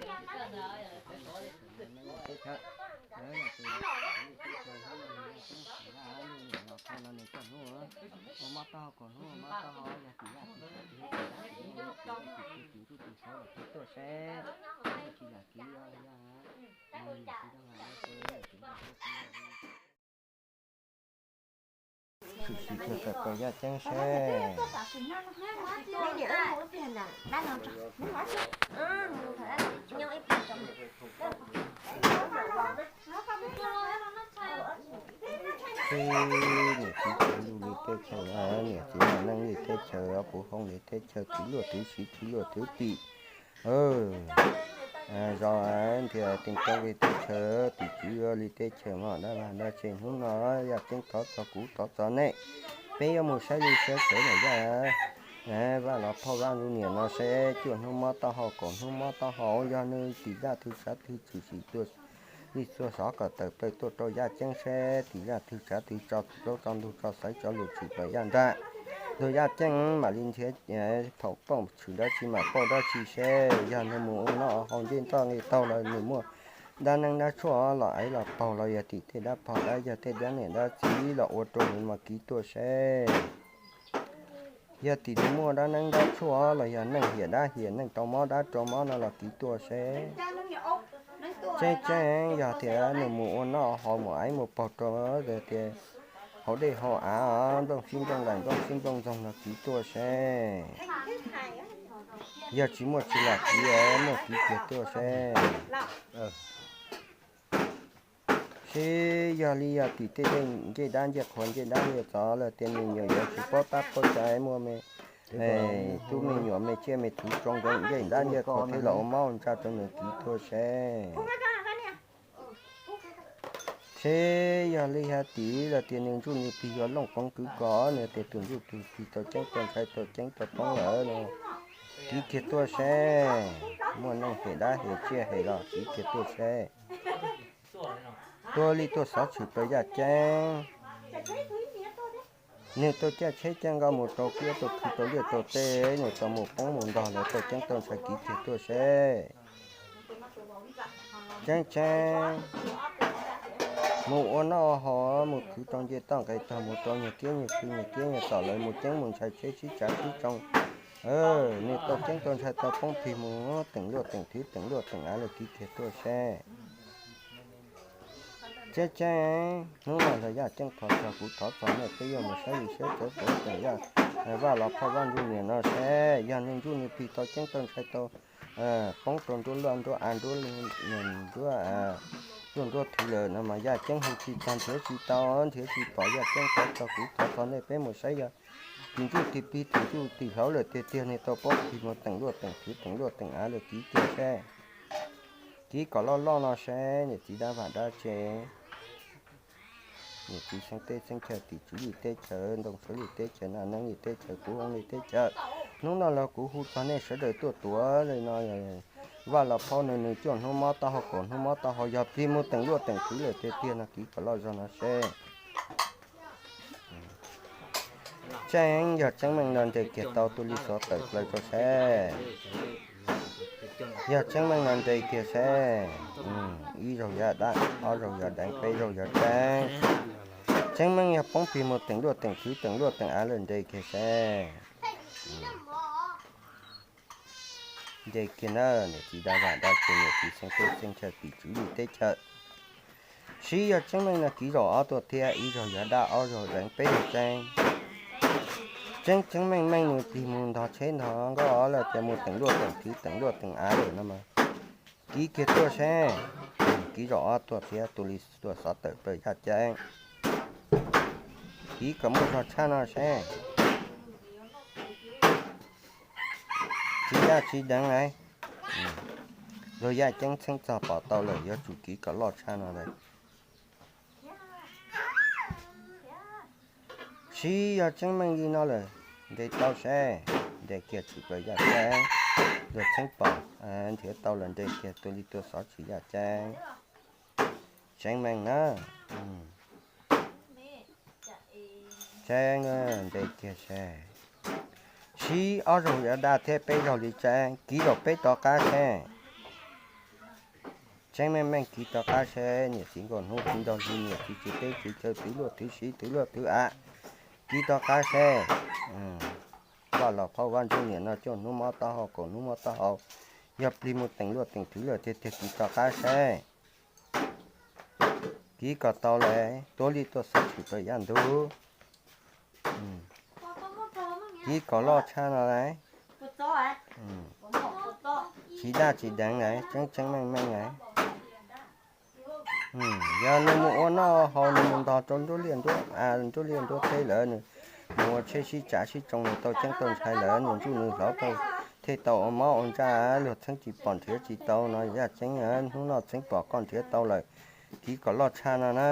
Hnub no nws coj hnub ua mob taub hau kaum hnub ua mob taub hau yog tim yaj tim tswv tus ntsuj tus saud los kev tuaj seb, tsis lam kev yog yog tshwm sim tuaj tawm plaws yaj ceeb seb. Ib niam txiv txawv lug li teb chaws, niam txiv mam neej li teb chaws, puv hoo li teb chaws, twv luaj twv siv twv luaj twv tim. Zos ntiag teej toob li teb chaws, tim tswv li teb chaws, mog dab vaj dab tse hnub no yaj ceeb thov txog kuv thov txog nej, peb yuav mus saib li saib txawv ntawm yaj Vaj los phauj Vaj Ntsuj Niam no seb cuaj hnub mob taub hau kaum hnub mob taub hau yog nws tim zaj twg tsav twg tshwm sim tuaj li tuaj xov kom tawm plaws tuaj rau yaj ceeb seb tim zaj twg tsav twg tso plaub tso ntug tso xaiv tso lus tshwm plaws yaj nram. Tus yaj ceeb mam li nrhiav thaum pauj tshwm dab tsi mam pauj dab tsi seb yog nws mus ua noj haus ncej ntoj nqi taug los nws muaj dab neeb dab tshuaj los aiv los paug los yog tim tej dab phom dab yog tej dab niam dab txiv los ua rau nws mas kiv tuaj seb. Yog tim nws muaj dab neeb dab tshuaj los yog neeg hiam dab hiam neeg rau mob dab rau mob no los kiv tuaj seb. Tseeb tseeb yog tias nws mus ua noj haus mus aiv mus paug rau tias hauv dej hauv av, nplooj sib nplooj laim nplooj sib nplooj ntxoog los kiv tuaj seb. Yog tsis muaj tsis lam kiv, muaj kiv kiag tuaj seb. Seb yog li yog tim tej ncej dab ncej qhua ncej dab ncej tsov los tias me nyuam yuav tsis paub tab paub cai muaj me tub me nyuam me tsiaj me txhu tsoo ncej dab ncej qhua thiab los ua mob ua ntsaj rau nws kiv tuaj seb. Seb yog li yog tim los tias nws ntsuj nws plig yuav looj qoov kwv kos nws tias tus ntsuj tus plig tau ceeb tau ntshai tau ceeb tau poob lawm no, kiv kiag tuaj seb. Muaj neeg hem dab hem tsiaj hem los kiv kiag tuaj seb. Tuaj li tuaj xov tshwm plaws yaj ceeb. Nws tau caij tsheb caij nkoj mus rau kiab rau khw rau liaj rau teb, nws tau mus poob mus ntog lawm tau ceeb tau ntshai kiv kiag tuaj seb. Tseeb tseeb, mus ua noj haus mus khwv rau nce toj nqes tog mus rau nyuag kiab nyuag khw nyuag kiab nyuag tom lawv mus ceeb mus ntshai tsheb sib tsav sib tsoo. Nws tau ceeb tau ntshai tau poob plig mus teem luaj teem thwv teem luaj teem av lawm kiv kiag tuaj seb. Tseeb tseeb, hnub no yog yaj ceeb thov txog kuv thov txog nej peb yuav mus saib li saib txawv txawv teem yaj Vaj los phauj Vaj Ntsuj Niam no seb yog nws ntsuj nws plig tau ceeb tau ntshai tau poob rau nruab luaj nruab av nruab nruab, nruab nruab thwv lawm no mas yaj ceeb hu tsis txog nrhiav tsis tau nrhiav tsis pom yaj ceeb thov txog kuv thov txog nej peb mus saib yog tim ntsuj tim plig tim ntsuj tim hlauv lawm tiag tiag nws tau poob plig mus teem luaj teem thwv teem luaj teem av lawm kiv kiag seb. Kiv kom loj loj no seb niam txiv dab vaj dab tse. Niam txiv xeeb teb xeeb chaw tim tswv li teb chaws ntoo suav li teb chaws naj neeb li teb chaws puv hoo li teb chaws. Hnub no los kuv hu txog nej sawv daws tuaj tuav li no, Vaj los phauj nws nws cuaj hnub mob taub hau kaum hnub mob taub hau yog plig mus teem luaj teem thwv lawm tiag tiag no kiv kom loj zog no seb. Tseeb yog tseeb meej no nres kiag tau tus li xov tawm plaws rau seb. Yog tseeb meej no nres kiag seb. Ib zaug yog dab, ob zaug yog deev, peb zaug yog tseeb. Tseeb meej yog poob plig mus teem luaj teem thwv teem luaj teem av lawm nres kiag seb. Nres kiag na, niam txiv dab vaj dab tse niam txiv xeeb teb xeeb chaw tim tswv li teb chaws. Sib yog tseeb meej no kiv zaum ob tuaj thiab ib zaug yog dab ob zaug deev peb zaug tseeb. Tseeb tseeb meej meej nws plig mus ntog tsheb ntog nkoj lawm tias mus teem luaj teem thwv teem luaj teem av lawm no mas. Kiv kiag tuaj seb. Kiv zaum ob tuaj thiab tus li tuaj xov tawm plaws yaj ceeb. Kiv kom muaj zog tshaj no seb. Tsis daj tsis deev lawm. Luag yaj ceeb txheeb txog pom tau lawm yuav tsum kiv kom loj tshaj no lawm. Sib yog tseeb meej li no lawm, nres tau seb, nres kiag tshwm plaws yaj ceeb. Luag txheeb pom, nrhiav tau lawm nres kiag tus li tuaj xov tshwm yaj ceeb. Tseeb meej na. Tseeb, nres kiag seb. Sib ob zaug yuav daj thiab peb zaug li tseeb, kiv zaum peb rov qab seb. Tseeb meej meej kiv rov qab seb, niam txiv nkaus hnub tsis nrog hlub, niam txiv tsis teb tsis chaw, twv luaj twv siv twv luaj twv av, kiv rov qab seb. Vaj los phauj Vaj Ntsuj Niam no coj hnub mob taub hau kaum hnub mob taub hau, yog plig mus teem luaj teem twv lawm tiag tiag kiv rov qab seb. Kiv kom tau lawm tuaj li tuaj xov tshwm rau yav ntug. Kiv kom loj tshaj no lawm. Tsis daj tsis deev lawm, tseeb tseeb meej meej lawm. Yog nws mus ua noj haus, nws mus ntog rau nruab liaj nruab, nruab liaj nruab teb lawm, nws mus ua tsheb sib tsav sib tsoo, nws tau ceeb tau ntshai lawm, nws ntsuj nws hlauv tau, thiaj tau ua mob ua ntsaj, luag txheeb tsis pom nrhiav tsis tau no yaj ceeb, hnub no txheeb pom koj nrhiav tau lawm, kiv kom loj tshaj no na.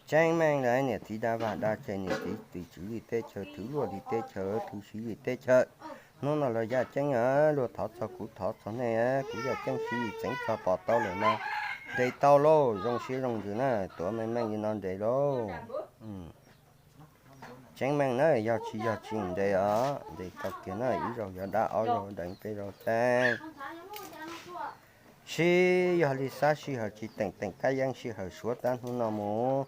Tseeb meej lawm, niam txiv da vaj da tse, niam txiv tis tswv li teb chaws, thwv luaj li teb chaws, thwv siv li teb chaws. Hnub no los yaj ceeb, luag thov txog kuv thov txog nej, kuv yaj ceeb siv li txeev txog pom tau lawm no, ntes tau lauj, zoo siab zoo ntsws na, tuav meej meej li no ntes lauj. Tseeb meej na, yog tsis yog tsis ntes os, ntes tau kiag na, ib zaug yog dab, ob zaug deev, peb zaug txeeb. Sib yog li xab sij hawm tsis teem, teem kab yeeb sij hawm suav tag hnub no mus,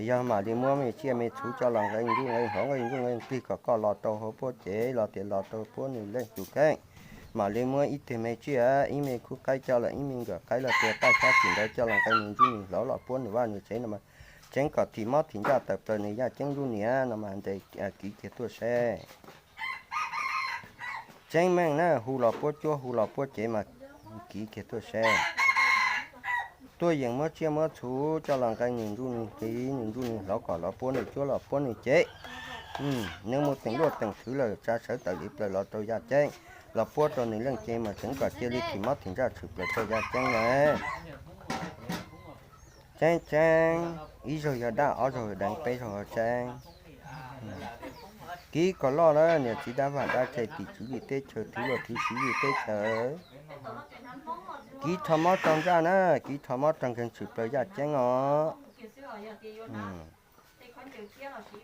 yog mam li muab me tsiaj me txhu coj los nqee nruj nqee hlauv, nqee nruj nqee plig kom koj los rau hauv puab cev los tias los rau puab nws leej tus kheej. Mam li muab ib teg me tsiaj, ib me khub qaib coj los, ib me nkawm qaib los tias paj xyab tsim ntawd coj los nqee nws ntsuj nws hlauv los puab nws vaj nws tsev no mas, tseeb kom thim mob thim ntsaj tawm plaws nws yaj ceeb nruj niam no mas ntes kiv kiag tuaj seb. Tseeb meej na, hu los puab cuab hu los puab cev mas kiv kiag tuaj seb. Tuaj yeem muab tsiaj muab txhu coj los nqee nws ntsuj nws hliv, nws ntsuj nws hlauv kom los puab nws cuab los puab nws cev. Nws mus teem luaj teem twv lawm tsa sawv tawm li plaws los rau yaj ceeb, los puab rau nws leej cev mas tseeb kom cia li thim mob thim ntsaj tshwm plaws rau yaj ceeb na. Tseeb tseeb, ib zaug yog dab, ob zaug yog deev, peb zaug yog tseeb. Kiv kom loj lawm, niam txiv dab vaj dab tse, tis tswv li teb chaws, thwv luaj thwv siv li teb chaws. Kiv rho mob rho ntsaj na, kiv rho mob rho nkeeg tshwm plaws yaj ceeb os.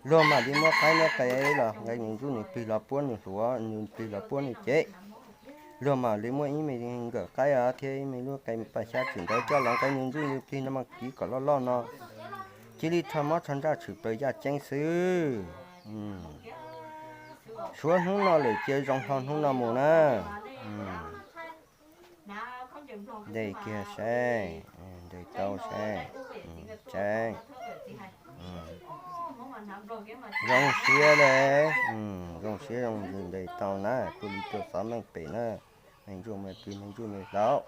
Luag mam li muab qaib muab qe los nqee nws ntsuj nws plig los puab nws hluav, nws plig los puab nws cev. Luag mam li muab ib me nkawm qaib thiab ib me lub qe paj xyab tsim ntawd coj los nqee nws ntsuj nws plig no mas kiv kom loj loj no, cia li rho mob rho ntsaj tshwm plaws yaj ceeb xwb. Suav hnub no lawm cia zoo hlo hnub no mus na. Ntes kiag seb, ntes tau seb. Tseeb, zoo siab le, zoo siab zoo ntsws ntes tau na, tuaj li tuaj xov meej pem na, me ntsuj me plig me ntsuj me hlauv.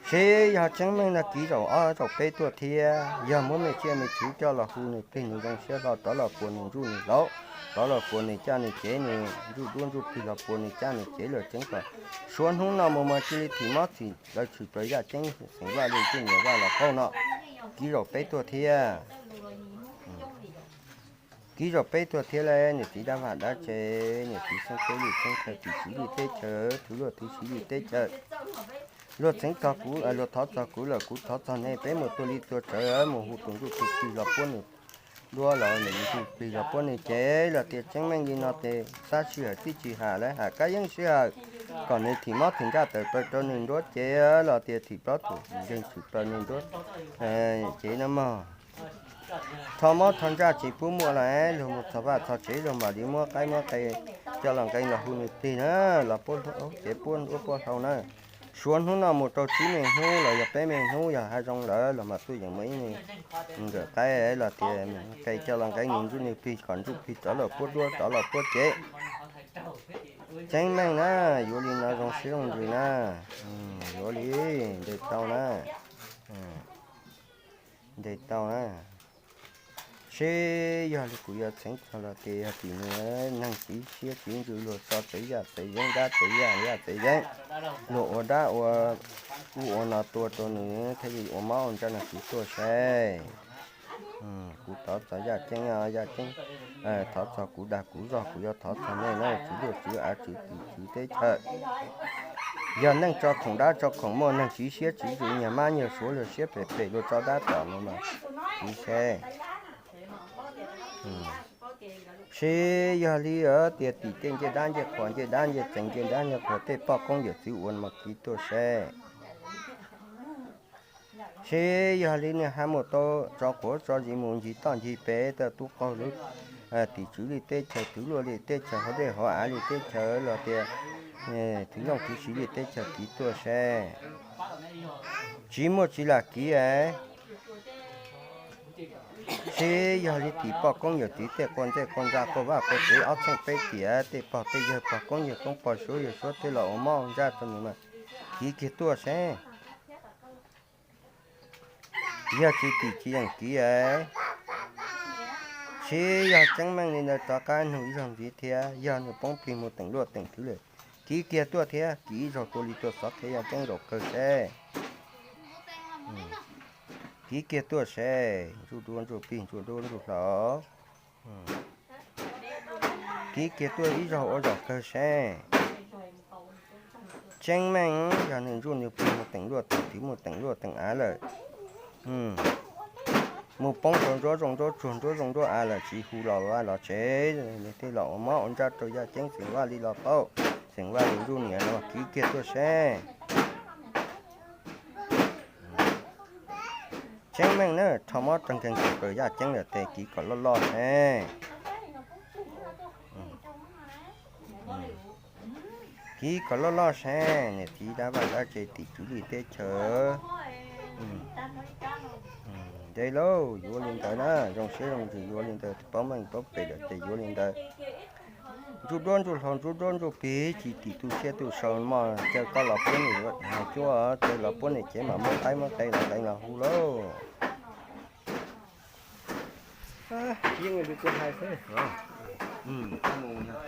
Seb yog tseeb meej no kiv zaum ob zaum peb tuaj thiab, yog muab me tsiaj me txhu coj los hu nws plig nws zoo siab hlo rov los puas nws ntsuj nws hlauv, rov los puas nws caj nws cev, nws ntsuj duab ntsuj plig los puas nws caj nws cev lawm tseeb kom suav hnub no mus mas cia li thim mob thim lawv tshwm plaws yaj ceeb xeem Vaj li ntsuj niam Vaj los qauj no, kiv zaum peb tuaj thiab. Kiv zaum peb tuaj thiab le, niam txiv dab vaj dab tse, niam txiv xeeb teb li xeeb chaw, tis tswv li teb chaws, thwv luaj thwv siv li teb chaws. Luag txeev txog kuv, luag thov txog kuv lawm kuv thov txog nej, peb mus tuaj li tuaj tsawv mus hu tus ntsuj tus plig los puab nws duab los nws ntsuj plig los puab nws cev los tias tseeb meej li no ces xab sij hawm tib tsis ham lawv ham kab yeeb sij hawm kom nws thim mob thim ntsaj tawm plaws rau nws nruab cev los tias thim plaub tug nkeeg tshwm plaws nws nruab cev no mog. Rho mob rho ntsaj tsis pub muaj lawm, luag mus txog vaj txog tsev luag mam li muab qaib muab qe coj los nqee los hu nws plig na, los puab cev puab nruab puab hlau na. Suav hnub no mus rau tsib me hnub los yog peb me hnub yog hav zoov lawm los mas tuaj yeem muab ib me nkawm qaib los tias qe coj los nqee nws ntsuj nws plig kom ntsuj plig rov los puab duab rov los puab cev. Tseeb meej na, yuav li no zoo siab zoo ntsws na, yuav li, ntes tau na, ntes tau na. Seb yog li kuv yuav txheeb txog los tias yog tim nws neeg siv siab siv ntsws luag tso txawv yaj txawv yeeb, dab txawv yaj yaj txawv yeeb, luag ua dab ua ub ua no tua rau nws thiaj li ua mob ua ntsaj no kuv tuaj saib. Kuv thov txog yaj ceeb, yaj ceeb, thov txog kuv dag kuv zog, kuv yuav thov txog nej na, tswv luaj tswv av tswv tim tswv teb chaws. Yog neeg tso khoom dab tso khoom muaj, neeg siv siab siv ntsws nyias mab nyias suav luag siab phem phem luag tso dab tom no mas kuv saib. Tsis yog li tias tim tej ncej dab ncej qhuas, ncej dab ncej txeev, ncej dab ncej qhuas tej poj koob yawm txwv ua mas kiv tuaj seb. Tsis yog li nws ha mus tau tso quav tso zis mus ncig toj ncig pes, tau tub qaug lub tim tswv li teb chaws, twv luaj li teb chaws, hauv dej hauv av li teb chaws los tias twv looj twv siv li teb chaws kiv tuaj seb. Tsis muaj tsis lam kiv es. Tsis yog li tim poj koob yawm txwv tej quaj ntsej quaj ntsa quaj vaj quaj tsev ob txheej peb tiam tej pog tej yawg pog koob yawg koob pog suav yawg suav tej los ua mob ua ntsaj rau nws mas kiv kiag tuaj seb. Yog tsis tim tsis yeem kiv es. Tsis yog tseeb meej li ntawd rov qab nug ib zaug ntxiv thiab, yog nws poob plig mus teem luaj teem twv lawm, kiv kiag tuaj thiab, kiv ib zaug tua li tua xov qhia yaj ceeb zaum kawg seb. Kiv kiag tuaj seb, ntsuj duab ntsuj plig ntsuj duab ntsuj hlau. Kiv kiag tuaj ib zaug ua zaum kawg seb. Tseeb meej yog nws ntsuj nws plig mus teem luaj teem twv mus teem luaj teem av lawm, mus poob rau nruab zooj nruab tsuag nruab zooj nruab av lawm tsis hu los vaj los tsev, nws tej los ua mob ua ntsaj rau yaj ceeb xeem Vaj li los paub, xeem Vaj li ntsuj niam los kiv kiag tuaj seb. Tseeb meej na, rho mob rho nkeeg rau yaj ceeb lawm tes kiv kom loj loj seb. Kiv kom loj loj seb, niam txiv dab vaj dab tse tim tswv li teb chaws. Nte lauj, yuav li ntawd na, zoo siab zoo ntsws yuav li ntawd, paub meej paub pem lawm ces yuav li ntawd. Ntsuj duab ntsuj hlau ntsuj duab ntsuj plig tsis tim tu siab tu sau mog, caw koj los puab niam cuab, caw los puab niam cev mas muab qaib muab qe los nqees los hu lauj. Yeej li kuv hais xwb. Koj mus yog